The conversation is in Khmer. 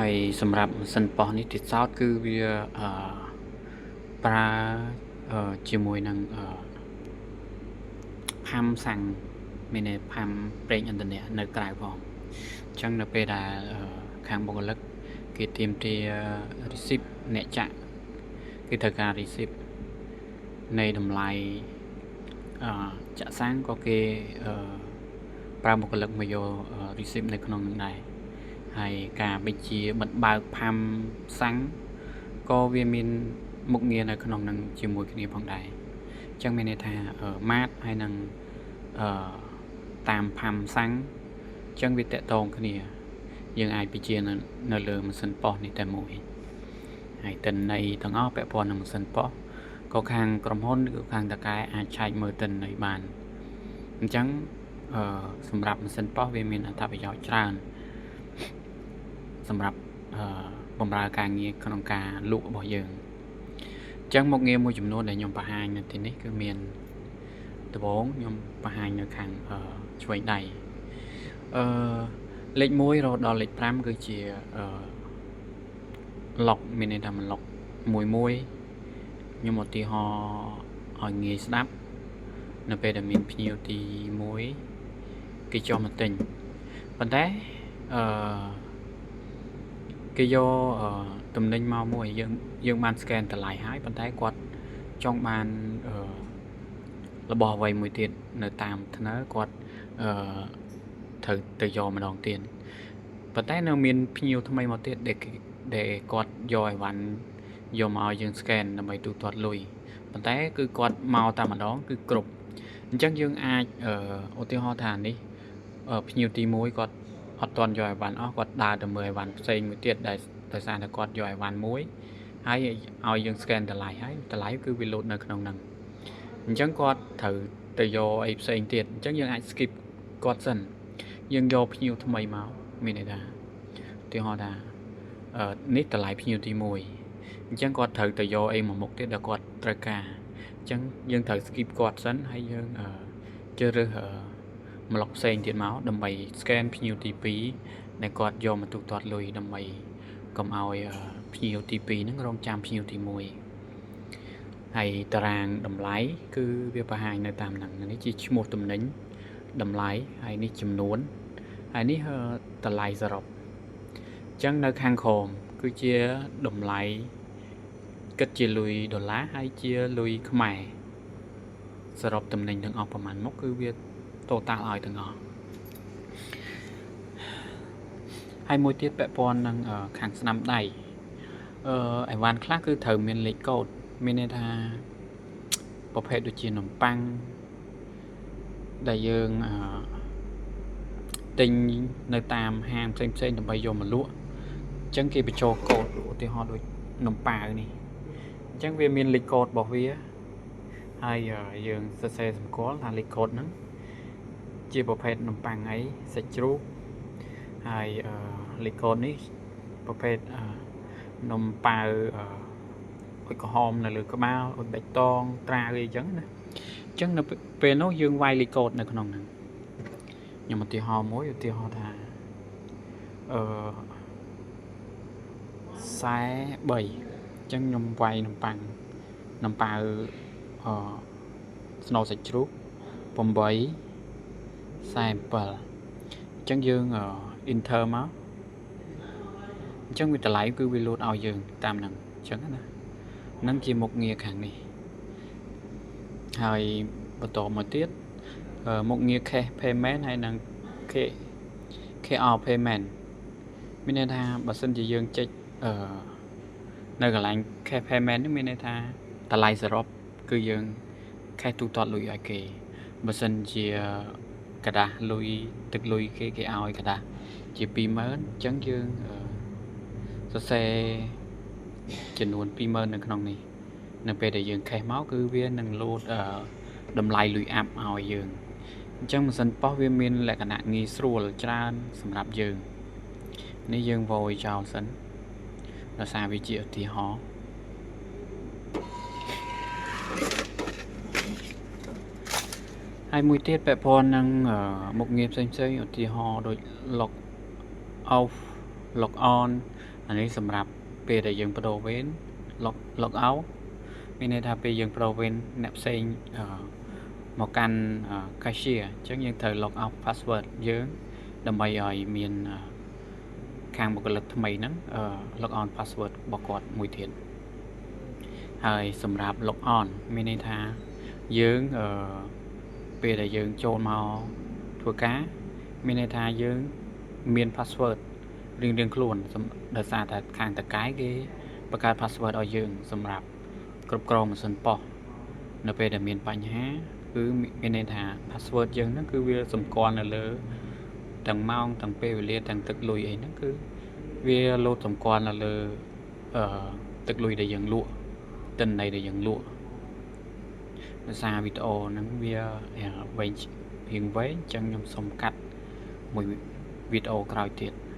ហើយសម្រាប់ម៉ាស៊ីន POS នេះទៀតសោតគឺវាអឺប្រើជាមួយនឹងpump សាំងមានន័យ pump ប្រេងឥន្ធនៈនៅក្រៅផងអញ្ចឹងនៅពេលដែលខាងបុគ្គលិកគេទាមទារ receipt អ្នកចាក់គេត្រូវការ receipt នៃតម្លៃអឺចាក់សាំងក៏គេអឺប្រើបុគ្គលិកមកយក receipt នៅក្នុងនឹងដែរហើយការបញ្ជាបិទបើក pump សាំងក៏វាមានមុខងារនៅក្នុងនឹងជាមួយគ្នាផងដែរអញ្ចឹងមានន័យថាម៉ាតហើយនឹងអឺតាម pump សាំងអញ្ចឹងវាតាក់ទងគ្នាយើងអាចបញ្ជានៅលើម៉ាស៊ីន POS នេះតែមួយហើយទិន្នន័យទាំងអស់ពាក់ព័ន្ធនឹងម៉ាស៊ីន POS ក៏ខាងក្រុមហ៊ុនឬក៏ខាងថៅកែអាចឆែកមើលទិន្នន័យបានអញ្ចឹងអឺសម្រាប់ម៉ាស៊ីន POS វាមានអត្ថប្រយោជន៍ច្រើនសម្រាប់អឺបម្រើការងារក្នុងការលក់របស់យើងអញ្ចឹងមុខងារមួយចំនួនដែលខ្ញុំបង្ហាញនៅទីនេះគឺមានដំបូងខ្ញុំបង្ហាញនៅខាងឆ្វេងដៃអឺលេខ1រហូតដល់លេខ5គឺជាអឺ log មានន័យថាមួយ log មួយមួយខ្ញុំឧទាហរណ៍ឲ្យងាយស្ដាប់នៅពេលដែលមានភ្ញៀវទី1គេចុះមកទិញប៉ុន្តែអឺគេយកតំណែងមកមួយយើងយើងបាន scan តម្លៃហើយប៉ុន្តែគាត់ចង់បានអឺរបស់អ្វីមួយទៀតនៅតាមថ្នើគាត់អឺត្រូវទៅយកម្ដងទៀតប៉ុន្តែនៅមានភ្ញៀវថ្មីមកទៀតដែលដែលគាត់យកអីវ៉ាន់យកមកឲ្យយើង scan ដើម្បីទូទាត់លុយប៉ុន្តែគឺគាត់មកតែម្ដងគឺគ្រប់អញ្ចឹងយើងអាចឧទាហរណ៍ថានេះភ្ញៀវទី1គាត់អត់ទាន់យកអីវ៉ាន់អស់គាត់ដើរទៅមើលអីវ៉ាន់ផ្សេងមួយទៀតដែលដោយសារតែគាត់យកអីវ៉ាន់មួយហើយឲ្យយើង scan តម្លៃហើយតម្លៃគឺវាលោតនៅក្នុងហ្នឹងអញ្ចឹងគាត់ត្រូវទៅយកអីផ្សេងទៀតអញ្ចឹងយើងអាច skip គាត់សិនយើងយកភ្ញៀវថ្មីមកមានន័យថាឧទាហរណ៍ថានេះតម្លៃភ្ញៀវទី1អញ្ចឹងគាត់ត្រូវទៅយកអីមួយមុខទៀតដែលគាត់ត្រូវការអញ្ចឹងយើងត្រូវ skip គាត់សិនហើយយើងជ្រើសរើសម្លុកផ្សេងទៀតមកដើម្បី scan ភ្ញៀវទី2ដែលគាត់យកមកទូទាត់លុយដើម្បីកុំឲ្យភ្ញៀវទី2ហ្នឹងរងចាំភ្ញៀវទី1ហើយតារាងតម្លៃគឺវាបង្ហាញនៅតាមហ្នឹងនេះជាឈ្មោះទំនិញតម្លៃហើយនេះចំនួនហើយនេះតម្លៃសរុបអញ្ចឹងនៅខាងក្រោមគឺជាតម្លៃគិតជាលុយដុល្លារហើយជាលុយខ្មែរសរុបទំនិញទាំងអស់ប្រហែលមុខគឺវា total ឲ្យទាំងអស់ហើយមួយទៀតពាក់ព័ន្ធនឹងខាងស្នាមដៃអឺអីវ៉ាន់ខ្លះគឺត្រូវមានលេខកូដមានន័យថាប្រភេទដូចជានំប៉័ងដែលយើងអឺទិញនៅតាមហាងផ្សេងផ្សេងដើម្បីយកមកលក់អញ្ចឹងគេបញ្ចូលកូដឧទាហរណ៍ដូចនំប៉ាវនេះអញ្ចឹងវាមានលេខកូដរបស់វាហើយយើងសរសេរសម្គាល់ថាលេខកូដហ្នឹងជាប្រភេទនំប៉័ងអីសាច់ជ្រូកហើយលេខកូដនេះប្រភេទនំប៉ាវអុចក្រហមនៅលើក្បាលអុចបៃតងត្រាវអីចឹងណាអញ្ចឹងនៅពេលនោះយើងវាយលេខកូដនៅក្នុងហ្នឹងខ្ញុំឧទាហរណ៍មួយឧទាហរណ៍ថាអឺ43អញ្ចឹងខ្ញុំវាយនំប៉័ងនំប៉ាវអឺស្នូលសាច់ជ្រូក8 47អញ្ចឹងយើង enter មកអញ្ចឹងវាតម្លៃគឺវាលោតឲ្យយើងតាមហ្នឹងអញ្ចឹងណាហ្នឹងជាមុខងារខាងនេះហើយបន្តមកទៀតមុខងារ cash payment ហើយនិង QR payment មានន័យថាបើសិនជាយើងចុចអឺនៅកន្លែង cash payment នេះមានន័យថាតម្លៃសរុបគឺយើង cash ទូទាត់លុយឲ្យគេបើសិនជាក្រដាសលុយទឹកលុយគេគេឲ្យក្រដាសជា20000អញ្ចឹងយើងសរសេរចំនួន20000នៅក្នុងនេះនៅពេលដែលយើង cash មកគឺវានឹងលោតតម្លៃលុយអាប់ឲ្យយើងអញ្ចឹងម៉ាស៊ីន POS វាមានលក្ខណៈងាយស្រួលច្រើនសម្រាប់យើងនេះយើងវយចោលសិនដោយសារវាជាឧទាហរណ៍ហើយមួយទៀតពាក់ព័ន្ធនឹងមុខងារផ្សេងៗឧទាហរណ៍ដូច log off log on អានេះសម្រាប់ពេលដែលយើងប្ដូរវេន log out មានន័យថាពេលយើងប្ដូរវេនអ្នកផ្សេងមកកាន់ cashier អញ្ចឹងយើងត្រូវ log out password យើងដើម្បីឲ្យមានខាងបុគ្គលិកថ្មីហ្នឹង log on password របស់គាត់មួយទៀតហើយសម្រាប់ log on មានន័យថាយើងអឺពេលដែលយើងចូលមកធ្វើការមានន័យថាយើងមាន password រៀងៗខ្លួនដោយសារតែខាងថៅកែគេបង្កើត password ឲ្យយើងសម្រាប់គ្រប់គ្រងម៉ាស៊ីន POS នៅពេលដែលមានបញ្ហាគឺមានន័យថា password យើងហ្នឹងគឺវាសម្គាល់នៅលើទាំងម៉ោងទាំងពេលវេលាទាំងទឹកលុយអីហ្នឹងគឺវាលោតសម្គាល់នៅលើអឺទឹកលុយដែលយើងលក់ទិន្នន័យដែលយើងលក់ដោយសារវីដេអូហ្នឹងវាវែងរៀងវែងអញ្ចឹងខ្ញុំសូមកាត់មួយវីដេអូក្រោយទៀត។